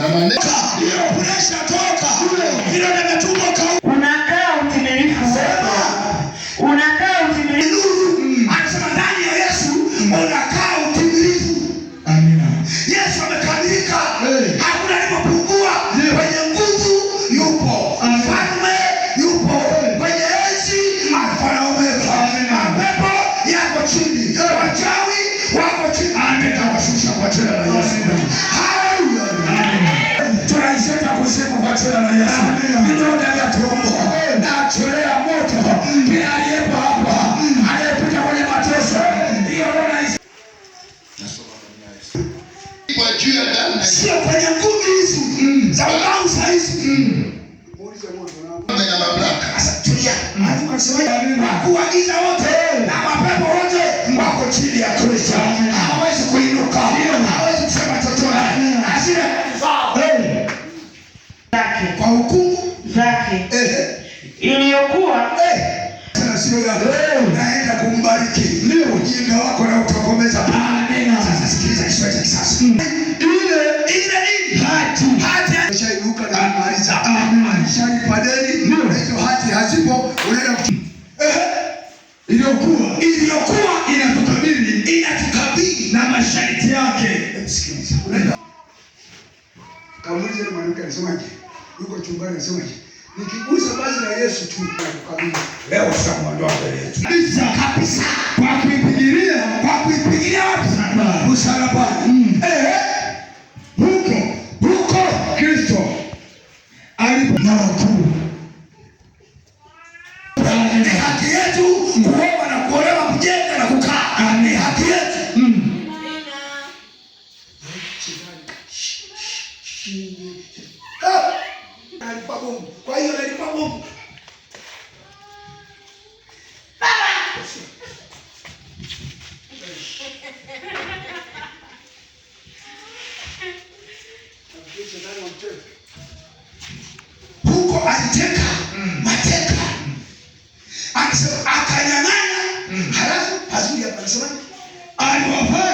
Na maneno Hiyo presha toka. Vidonda vya tumbo kauka. Unakaa utimilifu Sema. Unakaa utimilifu. Nuru. Anasema ndani ya Yesu unakaa utimilifu. Amina. Yesu amekamilika. Hey. Hakuna alipopungua. Ndio. Kwenye nguvu yupo. Amina. Mfalme yupo. Hey. Kwenye enzi Alfa na Omega. Amina. Mapepo yako chini. Wachawi wako chini. Nitawashusha kwa jina la Yesu. Amina. Haleluya. Tunaiseta kuzimu kwa jina la Yesu. Amina. Vidonda vya tumbo nacholea moto kila aliyepo hapa, aliyepita kwenye mateso, hiyo roho Kwa juu ya damu na sio kwenye ngumi hizi za ubausa hizi. na mamlaka. Sasa tulia, alafu akasema wakuu wa giza wote na mapepo wote wako chini ya Kristo, hawawezi kuinuka, hawawezi kusema chochote, hasira zao Zake kwa hukumu zake iliyokuwa tena sio ya naenda kumbariki ujinga wako na utokomeza. Sasa sikiliza Kiswahili cha kisasa. Ile nini? Hati. Hati alishainuka na kumaliza. Alishalipa deni na hizo hati hazipo, unaenda Iliyokuwa iliyokuwa inatukabili inatukabili. na masharti yake. Hebu sikiliza. Unaenda kamuulize yule mwanamke anasemaje? Yuko chumbani anasemaje? Nikigusa vazi la Yesu tu nakukabili. Leo tutamuondoa mbele yetu. Kabisa. Kabisa. Kwa kuipigilia Kwa kuipigilia wapi? Msalabani. Msalabani. Huko Huko Kristo alipo na wakuu. Ni haki yetu kuoa na kuolewa, kujenga na kukaa. Ni haki yetu. Ah! Nalipa bomu. Kwa hiyo nalipa bomu. Huko aliteka mateka, akasema akanyang'anya. Halafu pazuri hapa anasema Aliwafanya